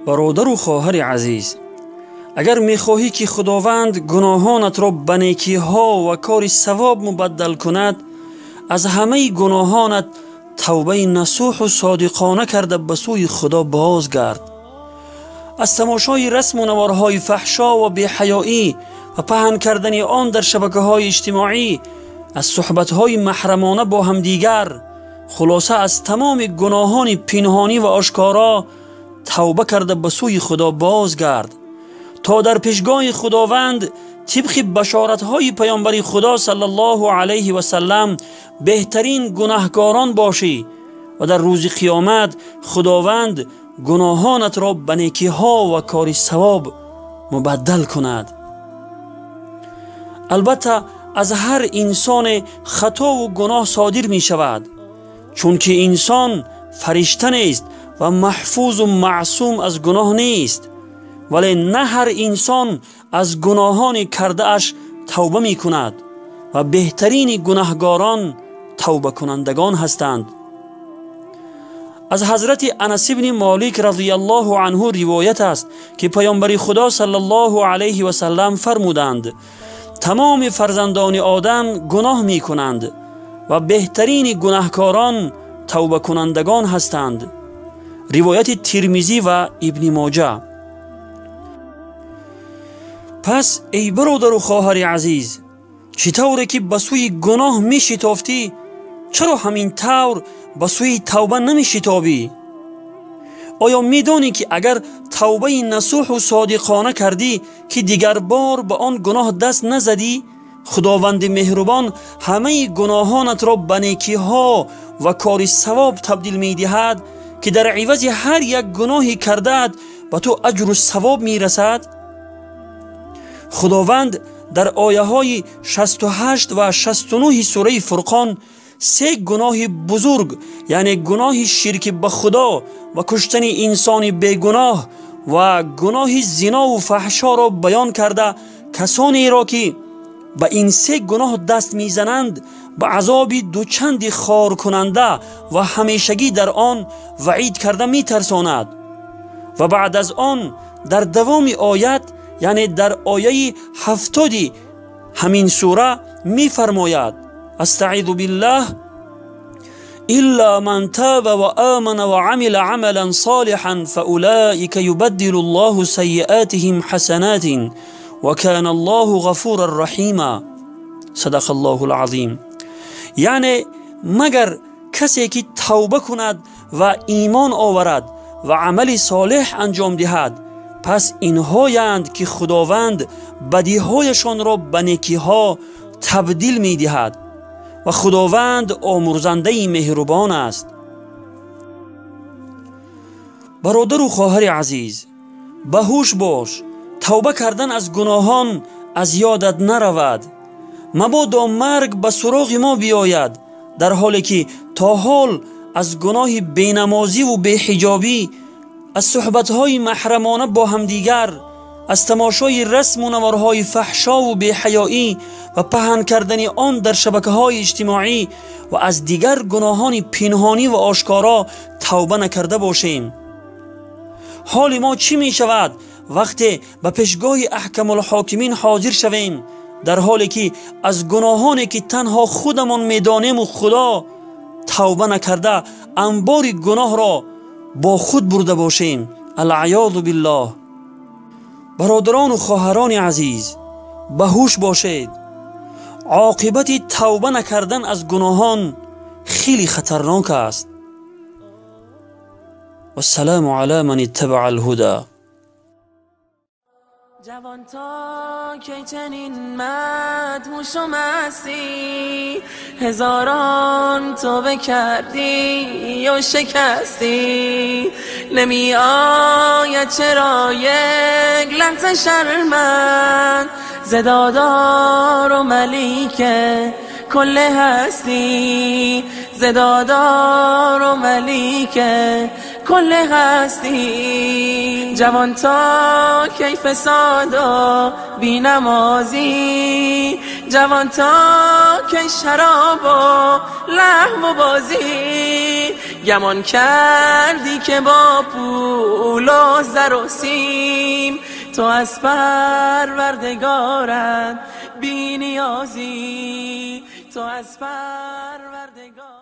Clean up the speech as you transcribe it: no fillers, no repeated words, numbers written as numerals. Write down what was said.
Бародару хоҳари азиз, агар мехоҳӣ, ки Худованд гуноҳонатро ба некиҳо ва кори савоб мубаддал кунад, аз ҳамаи гуноҳонат тавбаи насӯҳу содиқона карда ба сӯи Худо бозгард. Аз тамошои расму наворҳои фаҳшо ва беҳаёӣ ва паҳн кардани он дар шабакаҳои иҷтимоӣ, аз суҳбатҳои маҳрамона бо ҳамдигар, хулоса аз тамоми гуноҳони пинҳонӣ ва ошкоро тавба карда ба сӯи Худо бозгард, то дар пешгоҳи Худованд тибқи башоратҳои паёмбари Худо саллаллоҳу алайҳи васаллам беҳтарин гунаҳкорон бошӣ ва дар рӯзи қиёмат Худованд гуноҳонатро ба некиҳо ва кори савоб мубаддал кунад. Албатта, аз ҳар инсоне хатову гуноҳ содир мешавад, чунки инсон фаришта нест ва маҳфузу маъсум аз гуноҳ нест, вале на ҳар инсон аз гуноҳони кардааш тавба мекунад ва беҳтарини гунаҳгорон тавбакунандагон ҳастанд. Аз ҳазрати Анас ибни Молик разияллоҳу анҳу ривоят аст, ки паёмбари Худо саллаллоҳу алайҳи васаллам фармуданд: тамоми фарзандони Одам гуноҳ мекунанд ва беҳтарини гунаҳкорон тавбакунандагон ҳастанд. Ривояти Тирмизӣ ва Ибни Моҷа. Пас эй бародару хоҳари азиз, чӣ тавре ки ба сӯи гуноҳ мешитофтӣ, чаро ҳамин тавр ба сӯи тавба намешитобӣ? Оё медонӣ, ки агар тавбаи насӯҳу содиқона кардӣ, ки дигар бор ба он гуноҳ даст назадӣ, Худованди меҳрубон ҳамаи гуноҳонатро ба некиҳо ва кори савоб табдил медиҳад, ки дар ивази ҳар як гуноҳи кардаат ба ту аҷру савоб мерасад? Худованд дар ояҳои 68 ва 69 сураи Фурқон се гуноҳи бузург, яъне гуноҳи ширки ба Худо ва куштани инсони бегуноҳ ва гуноҳи зинову фаҳшоро баён карда, касонеро, ки ба ин се гуноҳ даст мезананд, ба азоби дучанди хоркунанда ва ҳамешагӣ дар он ваъид карда метарсонад. Ва баъд аз он дар давоми оят, яъне дар ояи 70 ҳамин сура мефармояд: астаъизу биллаҳ, илла ман таба ва амана ва амила амалан солиҳан фаулаика юбаддилу ллоҳу сайиатиҳим ҳасанатин ва кана аллоҳу ғафуран раҳима. Садақа аллоҳу лазим. Яъне магар касе, ки тавба кунад ва имон оварад ва амали солеҳ анҷом диҳад, пас инҳоянд, ки Худованд бадиҳояшонро ба некиҳо табдил медиҳад ва Худованд омӯрзандаи меҳрубон аст. Бародару хоҳари азиз, ба ҳуш бош, тавба кардан аз гуноҳон аз ёдат наравад. Мабодо марг ба суроғи мо биёяд, дар ҳоле ки то ҳол аз гуноҳи бенамозиву беҳиҷобӣ, аз суҳбатҳои маҳрамона бо ҳамдигар, аз тамошои расму наворҳои фаҳшову беҳаёӣ ва паҳн кардани он дар шабакаҳои иҷтимоӣ ва аз дигар гуноҳони пинҳонӣ ва ошкоро тавба накарда бошем. Ҳоли мо чӣ мешавад вақте ба пешгоҳи аҳкамулҳокимин ҳозир шавем, дар ҳоле ки аз гуноҳоне, ки танҳо худамон медонему Худо, тавба накарда анбори гуноҳро бо худ бурда бошем? Алъаёзу биллоҳ. Бародарону хоҳарони азиз, ба ҳуш бошед. Оқибати тавба накардан аз гуноҳон хеле хатарнок аст. Вассалому ала ман иттабаа алҳуда. جوان تا کی چنین مدهوش و مستی، هزاران توبه کردی و شکستی، نمی آید چرا یک لحظه شرمت ز دادار و ملیک کل هستی، ز دادار و ملیک کل هستی. جوان تا کی فساد و بی نمازی، جوان تا که شراب و لهو و بازی، گمان کردی که با پول و زر و سیم، تو از پروردگارت بی نیازی، تو از پروردگارت.